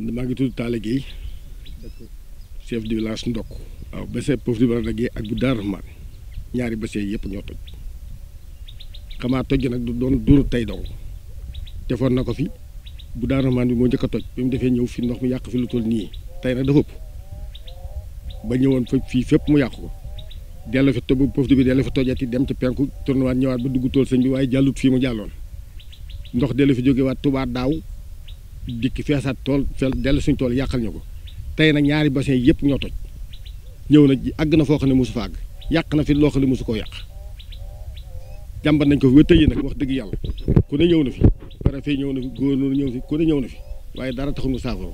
man maa ngi tudd Talla Gueye chef du village Ndok. waaw bassin Pouf di Barada Gueye ak bu Darou Rahmane ñaari bassin yëpp ñoo toj xamaa toj nag du doon duru tey dong defoon na ko fi bu Darou Rahmane bi moo njëkk a toj bi mu defee ñëw fi ndox mi yàq fi lu toll nii tey nag dafa ëpp ba ñëwoon fa fii fépp mu yàq ko dellu fi bu Pouf di bi dellu fi tojati dem ci penku tournewaat ñëwaat ba dugg tool sëñ bi waaye jàllut fii mu jàlloon ndox dellu fi jógewaat Touba daaw dikk feesaat tool fel dellu suñ tool yàqal ñu ko tey nag ñaari bassin yëpp ñoo toj ñëw na àgg na foo xam ne mosu fa àgg yàq na fi loo xam ne mosu koo yàq jàmbat nañ ko fi ba tëye nag wax dëgg yàlla ku ne ñëw na fi préfet ñëw na fi gouverneur ñëw fi ku ne ñëw na fi waaye dara taxul mu saafaro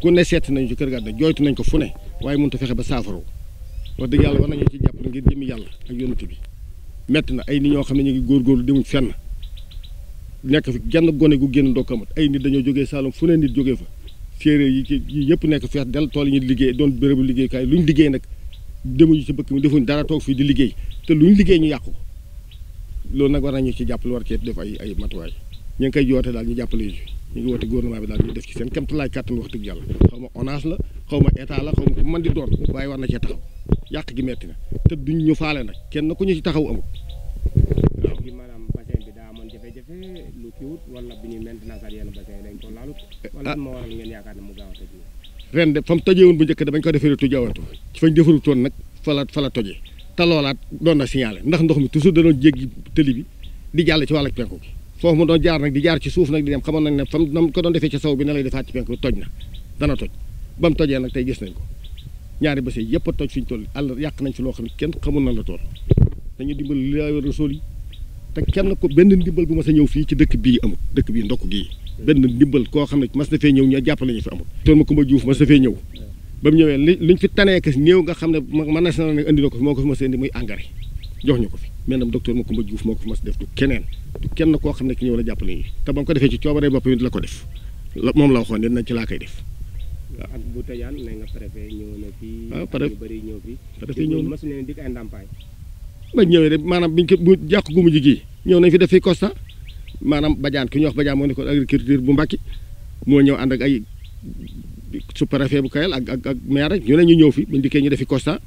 ku ne seet nañu ci kër ga nag jooytu nañ ko fu ne waaye mënut a fexe ba saafaro wax dëgg yàlla war nañu ci jàpp ngir jëmi yàlla ak yonent bi metti na ay nit ñoo xam ne ñu ngi góorgóorlu demuñ fenn nekk fi genn gone gu génn ndokk amat ay nit dañoo jógee Saalum fu ne nit jógee fa séeréer yi yëpp nekk fees del tool yi ñu liggéey doon bérébu liggéeykaay lu ñu liggéey nag demuñu ci bëkk mi defuñ dara toog fii di liggéey te lu ñu liggéey ñu yàqu ko loolu nag war nañu ci jàppale war cee def ay matuwaay ñu ngi koy joote daal ñu jàppale ñu ngi woote gouvernement bi daal ñu def ci seen kéemtalaay kàttan wax dëgg yàlla xaw ma ONAS la xaw ma état la xaw ma ku mën di doon waaye war na cee taxaw yàq gi metti na te duñ ñu faale nag kenn ku ñu ci taxaw amul waaw maanaam bassin bi daa amoon jafe-jafe lu kiiwut wala bi ñuy maintenance ak yenn bassin dañ ko laalut wala moo waral ngeen yaakaar ne mu gaaw a tëj ren de fa mu tojee woon bu njëkk de bañ ko defee tu jawantu ci fañ defarutoon nag fa la tojee te loolaat doon na signalé ndax ndox mi toujours da doon jéggi tëli bi di jàll ci wàllu penku gi foofu mu doon jaar nag di jaar ci suuf nag di dem xamoon nañ ne fam nam ko doon defee ci saw bi ne lay defaat ci penku bi toj na dana toj ba mu tojee nag tey gis nañ ko ñaari bassin yëpp a toj fi ñu toll àll yàq nañ fi loo xam ne kenn xamul na la toll dañu dimbal li la rasool yi te kenn ko benn ndimbal bu mas a ñëw fii ci dëkk bii amul dëkk bii Ndok gii benn ndimbal koo xam ne mas na fee ñëw ñu jàppale ñu fi amul tool ma Kumba Juuf mas na fee ñëw ba mu ñëwee liñ fi tanee que néew nga xam ne mën na ne indi na ko fi moo ko fi mas a indi muy engrais jox ñu ko fi mais nag docteur ma Kumba Juuf moo ko fi mas def du keneen du kenn koo xam ne ki ñëw la jàppale ñu te ba mu ko defee ci coobaree bopp yi la ko def moom la waxoon ne nañ ci laa koy def waaw ak bu tëjaan ne nga préfet ñëw na fii waaw préfet ñu bëri ñëw fii préfet ñëw na mas leen dik ay ndàmpaay ba ñëwee de maanaam biñ ko bu jàq gu mujj gii ñëw nañ fi def fi constat maanaam bajaan ki ñuy wax bajaan moo ne ko agriculture bu Mbàkke moo ñëw ànd ak ay sous-préfet bu Kayel ak maire rek ñu ne ñu ñëw fi buñ dikkee ñu def fi constat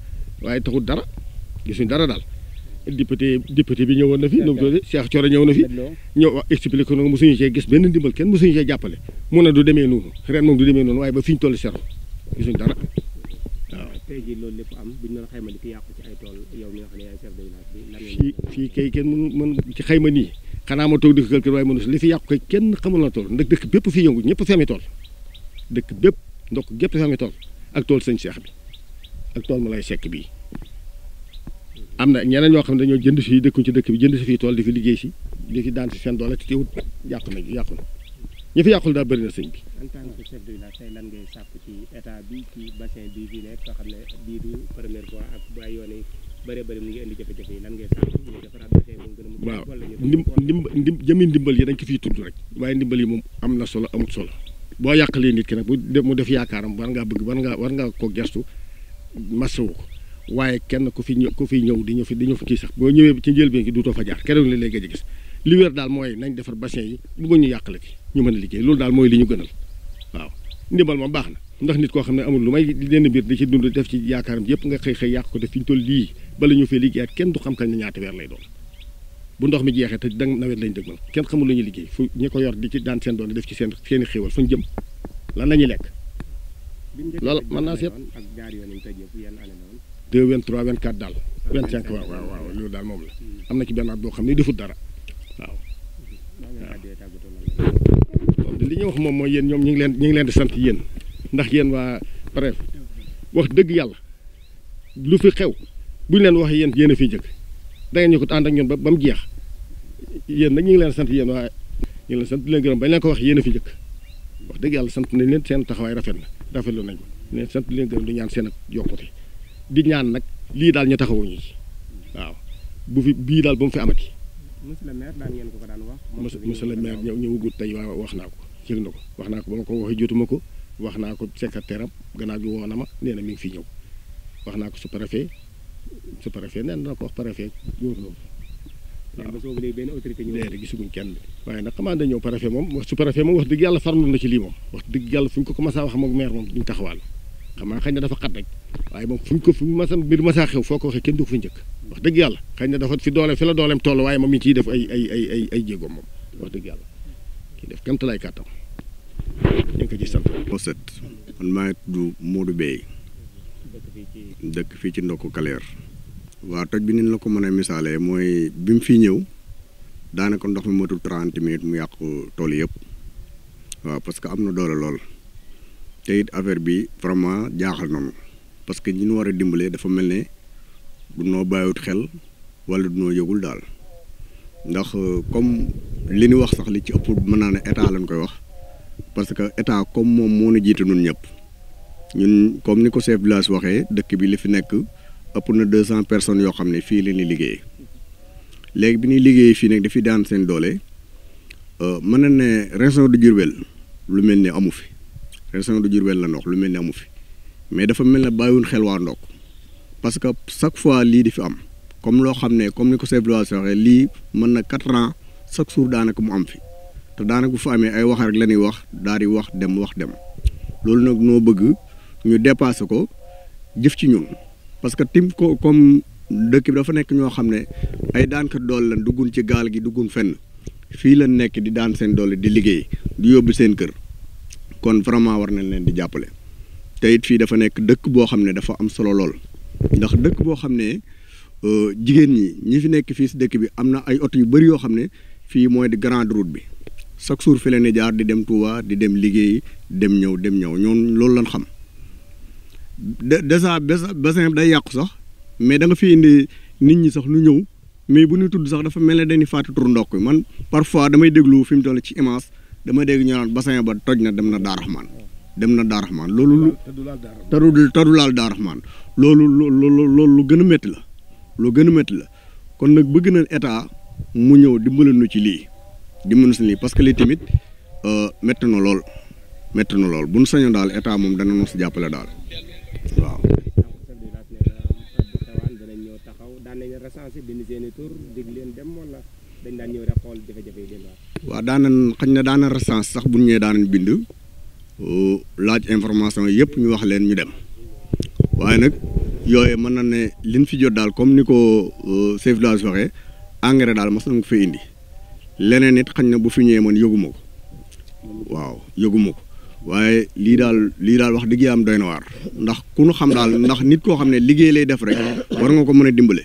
waaye taxul dara gisuñ dara daal député bi ñëwoon na fi nu mu tudd Cheikh Thioro ñëw na fi ñëw expliqué ko nag mosuñu cee gis benn ndimbal kenn mosuñu cee jàppale mu ne du demee noonu ren moom du demee noonu waaye ba fi ñu toll sero gisuñ dara waaw tey jii loolu lépp am bu ñu doon xayma li fi yàqu ci ay tool yow mi nga xam ne yaay chef de village bi lan fii kay kenn mën ci xayma nii xanaa ma toog di ko calculer waaye mënu si li fi yàqu kay kenn xamul na tool ndax dëkk bépp fi yëngu ñëpp fi ami tool dëkk bépp Ndok gépp fi ami tool ak tool sëñ Cheikh bi ak tool ma lay sekk bii am na ñeneen ñoo xam ne dañoo jënd fii dëkkuñ ci dëkk bi jënd si fii tool di fi liggéey si di fi daan si seen doole te teewut yàqu na ñu fi yàqul daal bëri na sëñ bi. en tant que chef de village tey lan ngay sàpp ci état bi ci bassin bii fii nekk nga xam ne bii du première fois ak bu ay yoon yi bëree bëri mu ngi indi jafe-jafe yi lan ngay sàpp ñu defaraat bassin mu gën a mujj. waaw jëmi ndimbal yi dañ ko fiy tudd rek waaye ndimbal yi moom am na solo amut solo boo yàqalee nit ki nag mu def yaakaaram war ngaa ko gestu masawu ko waaye kenn ku fi ñëw di ñëw fi kii sax boo ñëwee ci njëlbeen gi duutoo fa jaar keroog la léegi gis li wér daal mooy nañ defar bassin yi bu ñu yàqale ki ñu mën a liggéey loolu daal mooy li ñu gënal waaw ndimbal moom baax na ndax nit koo xam ne amul lu may lenn mbir di ci dund def ci yaakaaram yëpp nga xëy yàq ko def fi ñu toll lii bala ñu fee liggéeyaat kenn du xam kañ na ñaata weer lay doon bu ndox mi jeexee te dang nawet lañ dëgmal kenn xamul lu ñuy liggéey fu ñi ko yor di ci daan seen doon def ci seeni xéewal fu ñu jëm lan la ñuy lekk loolu mën naa seet 2 23 24 daal 25 waaw loolu daal moom la am na ci benn at boo xam ne defut dara waaw li ñuy wax moom mooy yéen ñoom ñu ngi leen di sant yéen ndax yéen waa bref wax dëgg yàlla lu fi xew bu ñu leen waxee yéen a fiy jëkk da ngeen ñu ko ànd ak ñun ba mu jeex yéen nag ñu ngi leen sant yéen waa ñu ngi leen sant di leen gërëm bañ leen ko wax yéen a fi jëkk wax dëgg yàlla sant nañ leen seen taxawaay rafetlu nañ ko leen sant di leen gërëm di ñaan seen ak yokkute di ñaan nag lii daal ñu taxawuñu ci waaw bu fi bii daal ba mu fi amati. monsieur le maire daan ngeen ko daan wax. monsieur le maire ñëwagul tey waaw wax naa ko yëg na ko wax naa ko ba ma ko waxee jotuma ko wax naa ko secrétaire am gannaaw gi woo na ma nee na mi ngi fi ñëw wax naa ko sous-préfet nee na ko wax préfet gouverneur ba soobu léegi benn autorité ñëw. léegi gisaguñ kenn waaye nag xamaa dañoo préfet moom su préfet moom wax dëgg yàlla farlu na ci lii moom wax dëgg yàlla fu ñu ko commencé wax moom maire moom duñ taxawaal xamaa xëy na dafa xat rek waaye moom fu mbir masaa xew foo ko waxee kenn du ko fa njëkk wax dëgg yàlla xëy na dafa fi la dooleem toll waaye moom mi ciy def ay jéegoom moom wax dëgg yàlla kii def kéem tolluwaay kàttam ñu ngi ko ci sant. man maa ngi tudd Modou Bey dëkk fii ci Ndokk Kaleer. waaw toj bi ni la ko mën a misaalee mooy bi mu fi ñëw daanaka ndox mi matul 30 minutes mu yàqu tool yëpp waaw parce que am na doole lool te it affaire bi vraiment jaaxal nañu parce que ñi ñu war a dimbalee dafa mel ne du noo bàyyiwut xel wala du noo yëgul daal ndax comme li ñu wax sax li ci ëpp mën naa ne état lañ koy wax parce que état comme moom moo ñu jiite ñun ñëpp ñun comme ni ko chef village waxee dëkk bi li fi nekk. ëpp na 200 personnes yoo xam ne fii la ñuy liggéeyee léegi bi ñuy liggéeyee fii nag dafiy daan seen doole mën na ne région de Diourbel lu mel ni amu fi région de Diourbel la ndox lu mel ni amu fi mais dafa mel ne bàyyiwuñ xel waa Ndokk parce que chaque fois lii di fi am comme loo xam ne comme ni ko chef de village waxee lii mën na 4 ans chaque jour daanaka mu am fi te daanaka bu fa amee ay wax rek la ñuy wax daal di wax dem loolu nag noo bëgg ñu dépassé ko jëf ci ñun. parce que tim ko comme dëkk bi dafa nekk ñoo xam ne ay daankat doole lan duggun ci gaal gi duggun fenn fii la nekk di daan seen doole di liggéey di yóbbu seen kër kon vraiment war nañ leen di jàppale te it fii dafa nekk dëkk boo xam ne dafa am solo lool ndax dëkk boo xam ne jigéen ñi fi nekk fii si dëkk bi am na ay oto yu bëri yoo xam ne fii mooy di grande route bi chaque jour fi leen di jaar di dem Touba di dem liggéey dem ñëw ñoom loolu lañ xam. déjà bassin day yàqu sax mais da nga fi indi nit ñi sax lu ñëw mais bu ñu tudd sax dafa mel ne dañuy fàtte tur Ndokk man parfois damay déglu fi mu toll ci image damay dégg ñu naan bassin ba toj na dem na Daar Rahman loolu tadu laal Daar Rahman loolu lu gën a métti la kon nag bëgg na état mu ñëw dimbali nu ci lii parce que lii tamit métti na lool bu ñu sañoon daal état moom dana nu si jàppale daal waaw. waaw daana recensé sax bu ñu ñëwee daanañ bind laaj information yëpp ñu wax leen ñu dem waaye nag yooyu mën na ne liñ fi jot daal comme ni ko chef de village waxee engrais daal mas nañ ko fi indi leneen it xañ na bu fi ñëwee man yëguma ko waaye lii daal wax dëgg am doy na waar ndax ku ñu xam daal ndax nit koo xam ne liggéey lay def rek war nga ko mën a dimbale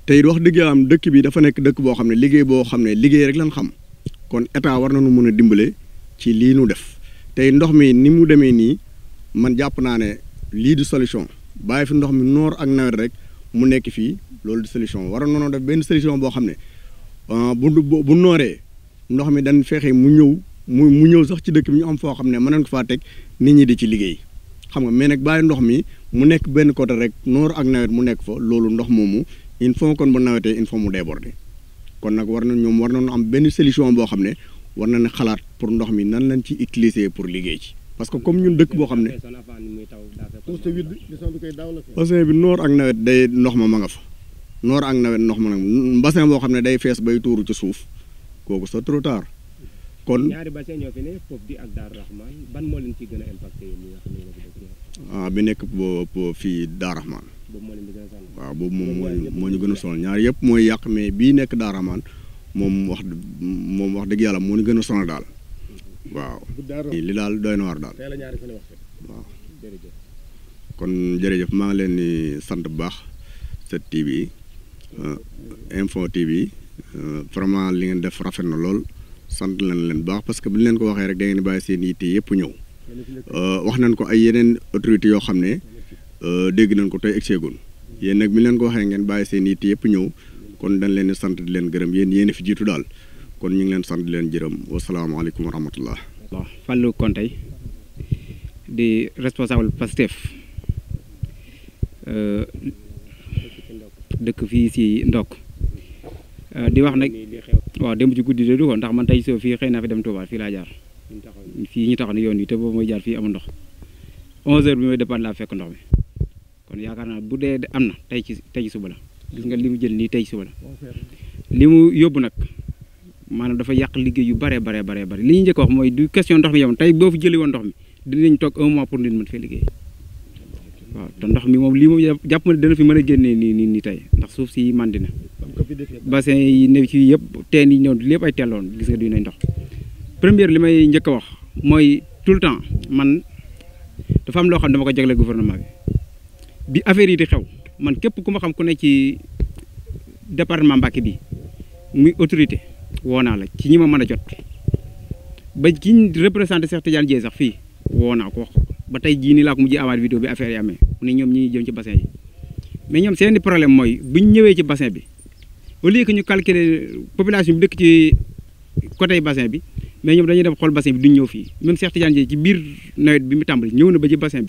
te it wax dëgg am dëkk bi dafa nekk dëkk boo xam ne liggéey rek lañ xam kon état war nañu mën a dimbale ci lii nu def tey ndox mi ni mu demee nii man jàpp naa ne lii du solution bàyyi fi ndox mi noor ak nawet rek mu nekk fii loolu du solution waroon nañoo def benn solution boo xam ne bu nooree ndox mi dañ fexe mu ñëw sax ci dëkk bi ñu am foo xam ne mën nañ ko faa teg nit ñi di ci liggéey xam nga mais nag bàyyi ndox mi mu nekk benn côté rek noor ak nawet mu nekk fa loolu ndox moomu il faut kon bu nawetee il faut mu déborder kon nag war nañu am benn solution boo xam ne war nañu xalaat pour ndox mi nan lañ ci utiliser pour liggéey ci parce que comme ñun dëkk boo xam ne bassin bi noor ak nawet day ndox ma nga fa noor ak nawet ndox ma nag bassin boo xam ne day fees bay tuuru ci suuf kooku c'est trop tard kon ñaari bassin ñoo fi ne Pof di ak Daar Rahman ban moo leen ci gën a impacté li nga xam ne bi nekk fii Daar Rahman boobu moo leen di gën a sonal waaw boobu moom moo ñu gën a sonal ñaar yëpp mooy yàq mais bii nekk Daar Rahman moom wax dëgg yàlla moo ñu gën a sonal daal waaw li daal doy na waar daal waaw kon jërëjëf maa ngi leen di sant bu baax 7TV Info TV vraiment li ngeen def rafet na lool sant leen baax parce que bu ñu leen ko waxee rek da ngeen di bàyyi seen yitte yëpp ñëw wax nañ ko ay yeneen autorités yoo xam ne dégg nañ ko tey egseegun yéen nag bi ñu leen ko waxee ngeen bàyyi seen yitte yëpp ñëw kon dañ leen di sant di leen gërëm yéen fi jiitu daal kon ñu ngi leen sant di leen jërëm wasalaamaaleykum wa rahmatullah. waaw Fallou Kontey di responsable Pastef dëkk fii si Ndokk di wax nag waaw démb ci guddi de du ko ndax man tey soo fii xëy naa fi dem Touba fii laa jaar fii ñu taxaw ne yoon wi te boobu mooy jaar fii amul ndox 11h bi may départ laa fekk ndox mi kon yaakaar naa bu dee am na tey ci suba la gis nga li mu jël nii tey ci suba la li mu yóbbu nag maanaam dafa yàq liggéey yu bare li ñu njëkk wax mooy du question ndox mi yow tey boo fi jëlee woon ndox mi dinañ toog 1 mois pour nit mën fee liggéey waaw te ndox mi moom lii moom jàpp ma ne dana fi mën a génnee nii tey ndax suuf si màndi na bassin yi ne ci yëpp teen yi ñëw lépp ay telloon gis nga du nañ ndox première li may njëkk a wax mooy tout le temps man dafa am loo xam dama ko jagle gouvernement bi affaire yi di xew man képp ku ma xam ku ne ci département Mbacké bi muy autorité woo naa la ci ñi ma mën a jot ba ki représenté Cheikh Tidiane Dièye sax fii woo naa ko wax ba tey jii nii laa ko mujjee amaat vidéo bi affaire yi amee mu ne ñoom ñi jëm ci bassin yi mais ñoom seeni problème mooy buñ ñëwee ci bassin bi au lieu que ñu calculer population bi dëkk ci côté bassin bi mais ñoom dañuy dem xool bassin bi duñ ñëw fii même Cheikh Tidiane Dièye ci biir nawet bi mu tàmbali ñëw na ba ci bassin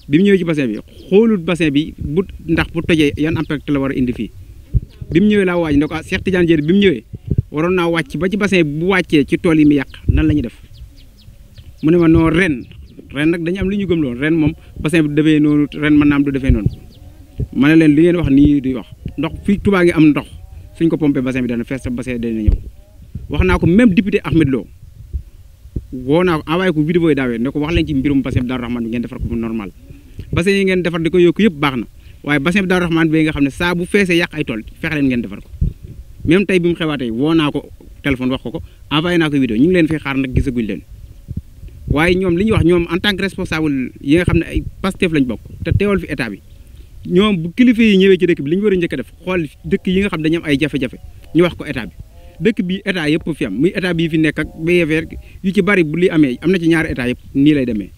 bi mu ñëwee ci bassin bi xoolut bassin bi bu ndax bu tojee yan impact la war a indi fii bi mu ñëwee laa waaj ne ko Cheikh Tidiane Dièye bi mu ñëwee waroon naa wàcc ba ci bassin bu wàccee ci tool yi mu yàq nan la ñuy def mu ne ma non ren nag dañu am li ñu gëm loon ren moom bassin bi du defee noonu ren mën naa am du defee noonu ma ne leen li ngeen wax nii di wax ndox fii Touba ngi am ndox suñ ko pompé bassin bi dana fees bassin dana ñëw wax naa ko même député Ahmed Lo woo naa ko envoyé ko vidéo yi daawee ne ko wax leen ci mbirum bassin bi Darou Rahmane bi ngeen defar ko bu normal bassin yi ngeen defar di ko yokku yëpp baax na waaye bassin bi Darou Rahmane bi nga xam ne saa bu feesee yàq ay tool fexe leen ngeen defar ko même tey bi mu xewaatee woo naa ko téléphone wax ko envoyé naa ko vidéo ñu ngi leen fi xaar nag gisaguñ leen waaye ñoom li ñuy wax ñoom en tant que responsable yi nga xam ne ay Pastef lañ bokk te teewal fi état bi ñoom bu kilifa yi ñëwee ci dëkk bi li ñu war a njëkk a def xool dëkk yi nga xam dañu am ay jafe-jafe ñu wax ko état bi dëkk bi état yëpp fi am muy état bii fi nekk ak BFR yu ci bari bu li amee am na ci ñaari état yëpp nii lay demee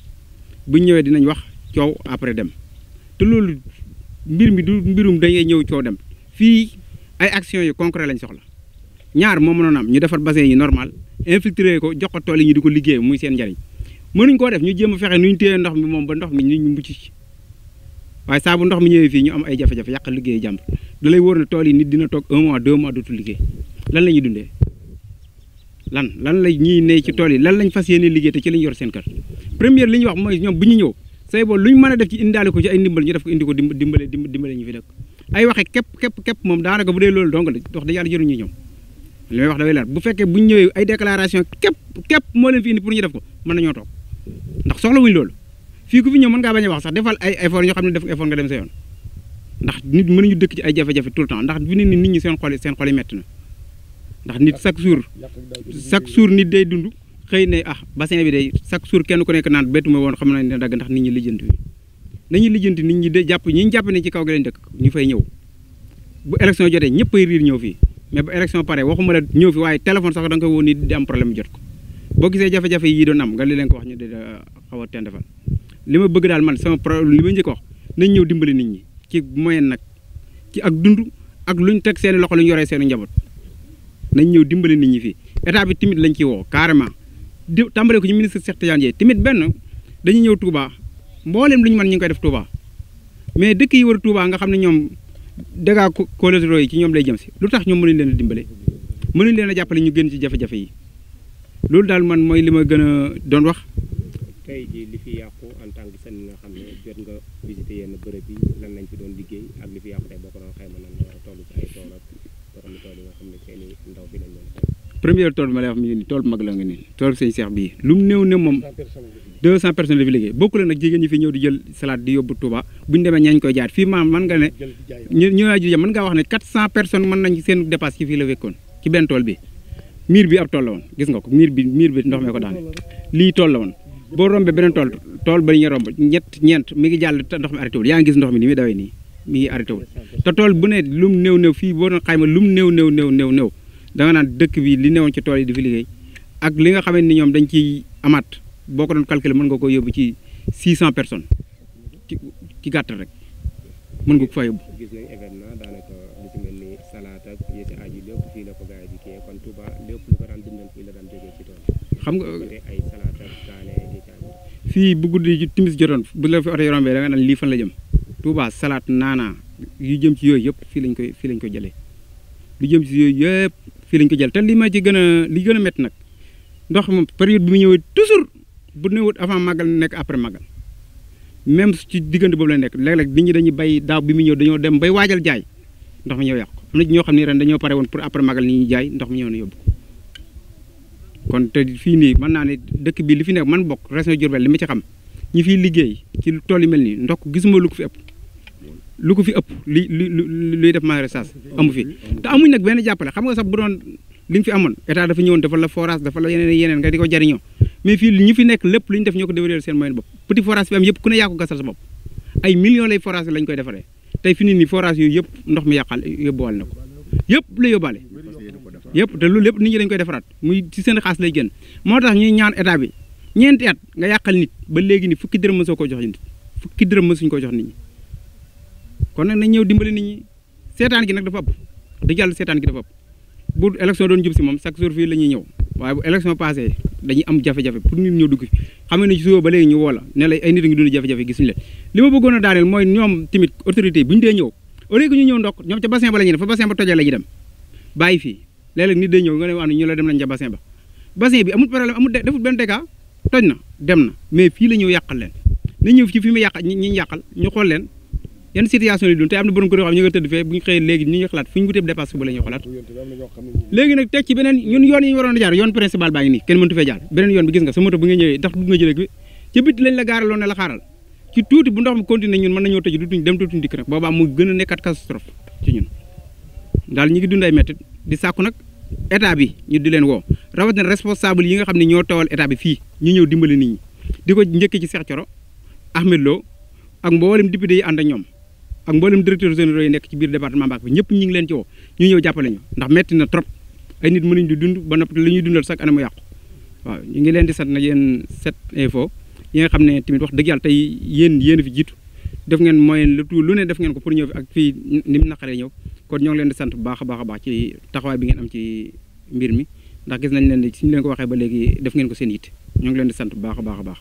buñ ñëwee dinañ wax coow après dem te loolu mbir mi du mbirum dañuy ñëw coow dem fii ay actions yu concret lañ soxla ñaar moo mënoon am ñu defar bassin yi normal infiltrer ko jox ko tool yi ñu di ko liggéey muy seen njariñ mënuñ koo def ñu jéem a fexe nu ñu téye ndox mi moom ba ndox mi ñu mucc ci waaye saa bu ndox mi ñëwee fii ñu am ay jafe-jafe yàq liggéey jàmbur da lay wóor ne tool yi nit dina toog 1 mois 2 mois dootul liggéey lan la ñuy dundee lan la ñuy ne ci tool yi lan lañ fas yéene liggéey te ci lañ yor seen kër première li ñuy wax mooy ñoom bu ñu ñëw say boo lu ñu mën a def ci indaale ko ci ay ndimbal ñu def ko indi ko dimbale ñu fi dëkk ay waxe képp moom daanaka bu dee loolu dong la wax dëgg yàlla jëruñu ñëw li may wax dafay leer bu fekkee bu ñu ñëwee ay déclaration képp moo leen fi indi pour ñu def ko mën nañoo toog ndax soxla wuñ loolu fii ku fi ñëw mën ngaa bañ a wax sax defal ay effort ñoo xam ne def nga effort nga dem sa yoon ndax nit mënuñu dëkk ci ay jafe-jafe tout le temps ndax fi ne nit ñi seen xol yi metti na ndax nit chaque jour nit day dund xëy ne bassin bi day chaque jour kenn ku nekk naan bettuma woon xam na ne dagg ndax nit ñi lijjanti nañu lijjanti nit ñi de ñi jàpp ne ci kaw gi lañ dëkk ñu fay ñëw bu élection jotee ñëpp ay riir ñëw fii mais bu élection pare waxuma la ñëw fi waaye téléphone sax da nga koy woo nit di am problème jot ko boo gisee jafe-jafe yi doon am nga li leen ko wax ñu di xaw a tendefal li ma bëgg daal man sama problème li ma njëkk wax nañ ñëw dimbali nit ñi ci moyen nag ci ak dund ak luñ teg seeni loxo lu ñu yoree seeni njaboot nañ ñëw dimbali nit ñi fii état bi tamit lañ ci woo carrément di tàmbale ko ci ministre Cheikh Tidiane Dièye tamit benn dañuy ñëw Touba mboolem lu ñu mën ñu ngi koy def Touba mais dëkk yi war Touba nga xam ne ñoom dégâts collatéraux yi ci ñoom lay jëm si lu tax ñoom mënuñ leen a dimbale mënuñ leen a jàppale ñu génn ci jafe-jafe yi loolu daal man mooy li ma gën a doon wax. tey jii li fi yàqu en tant que seen nga xam ne jot nga visité yenn bërëb yi lan lañ fi doon liggéey ak li fi yàqu tey boo ko doon xayma nan la war a toll ci ay tool ak borom tool yi nga xam ne seen i ndaw fi lañ doon xayma. première tool bi ma lay wax mi ngi nii tool bu mag la nga nii tool sëñ Cheikh bii lu mu néew ne moom 200 personnes la fi liggéey bokku la nag jigéen ñi fi ñëw di jël salade di yóbbu Touba bu ñu demee ñañ koy jaat fii maam mën nga ne mën ngaa wax ne 400 personnes mën nañ seen dépasse ci fii la wekkoon ci benn tool bi miir bi ab tool la woon gis nga ko miir bi ndox mee ko daane lii tool la woon boo rombee beneen tool ba ñu romb ñeent mi ngi jàll ndox mi arrêté wul yaa ngi gis ndox mi ni muy dawee nii mi ngi arrêté wul te tool bu ne lum néew fii boo doon xayma lum néew da nga naan dëkk bi li newoon ci tool yi di fi liggéey ak li nga xamante ni ñoom dañ ciy amaat boo ko doon calculer mën nga ko yóbbu ci 600 personnes ci gàttal rek mën nga ko fa yóbbu. gis nañ événement daanaka li ci mel ni salaat ak yi ci aju lépp fii la ko gars yi di kii kon Touba lépp lu ko daan dundal fii la daan jógee ci tool xam nga ay salaat ak kaane yi ci aju fii bu guddi ci timis jotoon bu la fi oto yi rombee da nga naan lii fan la jëm Touba salaat naana yu jëm ci yooyu yëpp fii lañ koy jëlee lu jëm ci yooyu yëpp fii lañ ko jël te li ma ci gën a métti nag ndox moom période bi mu ñëwee toujours bu néewut avant màggal nekk après màggal même ci diggante boobu la nekk léeg-léeg nit ñi dañuy bay daaw bi mu ñëw dañoo dem bay waajal jaay ndox mi ñëw yàqu am na ñoo xam ne ren dañoo pare woon pour après magal ni ñuy jaay ndox mi ñëw na yóbbu kon te fii nii mën naa ne dëkk bi li fi nekk man bokk région Diourbel li ma ci xam ñi fiy liggéey ci tool yi mel nii ndox gisuma lu ko fi ëpp luy def maraîchage amu fi te amuñ nag benn jàppale xam nga sax bu doon li nga fi amoon état dafa ñëwoon dafa la forage dafa la yeneen nga di ko jariñoo mais fii ñi fi nekk lépp lu ñu def ñoo ko développé seen moyen bopp petit forage fi am yëpp ku ne yaa ko gasal sa bopp ay millions lay forage lañ koy defaree tey fi nii forage yooyu yëpp ndox mi yàqal yóbbuwaale na ko yëpp la yóbbaale yëpp te loolu lépp nit ñi dañ koy defaraat muy ci seen xaas lay génn moo tax ñuy ñaan état bi ñeenti at nga yàqal nit ba léegi ni fukki dërëm mësoo ko jox nit fukki dërëm mësuñ ko jox nit ñi kon nag nañ ñëw dimbali nit ñi seetaan gi nag dafa ëpp dëgg yàlla seetaan gi dafa ëpp bu élection doon jub si moom chaque jour fii la ñuy ñëw waaye bu élection passé dañuy am jafe-jafe pour nit ñëw dugg fi xam ne ci suba ba léegi ñu woo la ne la ay nit a ngi dund jafe-jafe gisuñu leen li ma bëggoon a daaneel mooy ñoom tamit autorité bu ñu dee ñëw au lieu que ñu ñëw ndok ñoom ca bassin ba la ñuy def fa bassin ba tojee la ñuy dem bàyyi fii léeg-léeg nit day ñëw nga ne wax ne ñu la dem nañ ca bassin ba bassin bi amul problème amul defut benn dégât toj na dem na mais fii la ñëw yàqal leen na ñëw ci fi mu yàq ñi yàqal ñu xool leen yenn situation yi dund te am na borom ko yoo xam ñu nga tëdd fee bu ñu xëyee léegi ñu ngi xalaat fu ñu wutee dépasse suba la ñuy xalaat léegi nag teg ci beneen ñun yoon yi ñu waroon a jaar yoon principal baa ngi nii kenn mëntu fee jaar beneen yoon bi gis nga sa moto bu nga ñëwee ndax dugg nga jëlee bi ci bit lañ la gaaraloon ne la xaaral ci tuuti bu ndox mi continuer ñun mën nañoo tëj dutuñ dem tuutuñ dikk nag boobaa mu gën a nekkat catastrophe ci ñun daal ñu ngi dund ay métti di sàkku nag état bi ñu di leen woo rawatina responsable yi nga xam ne ñoo tawal état bi fii ñu ñëw dimbali nit ñi di ko njëkk ci Cheikh Thioro Ahmed Lo ak mboolem député yi ànd ak ñoom ak mboolem directeur généraux yi nekk ci biir département Mbacké bi ñëpp ñu ngi leen ci woo ñu ñëw jàppale ñu ndax metti na trop ay nit mënuñ di dund ba noppi li ñuy dundal chaque année mu yàqu waaw ñu ngi leen di sant nag yéen 7info yi nga xam ne tamit wax dëgg yàlla tey yéen fi jiitu def ngeen moyen le tout lu ne def ngeen ko pour ñëw fi ak fii ni mu naqaree ñëw kon ñoo ngi leen di sant bu baax a baax ci taxawaay bi ngeen am ci mbir mi ndax gis nañ leen ni suñu leen ko waxee ba léegi def ngeen ko seen yitte ñoo ngi leen di sant bu baax a baax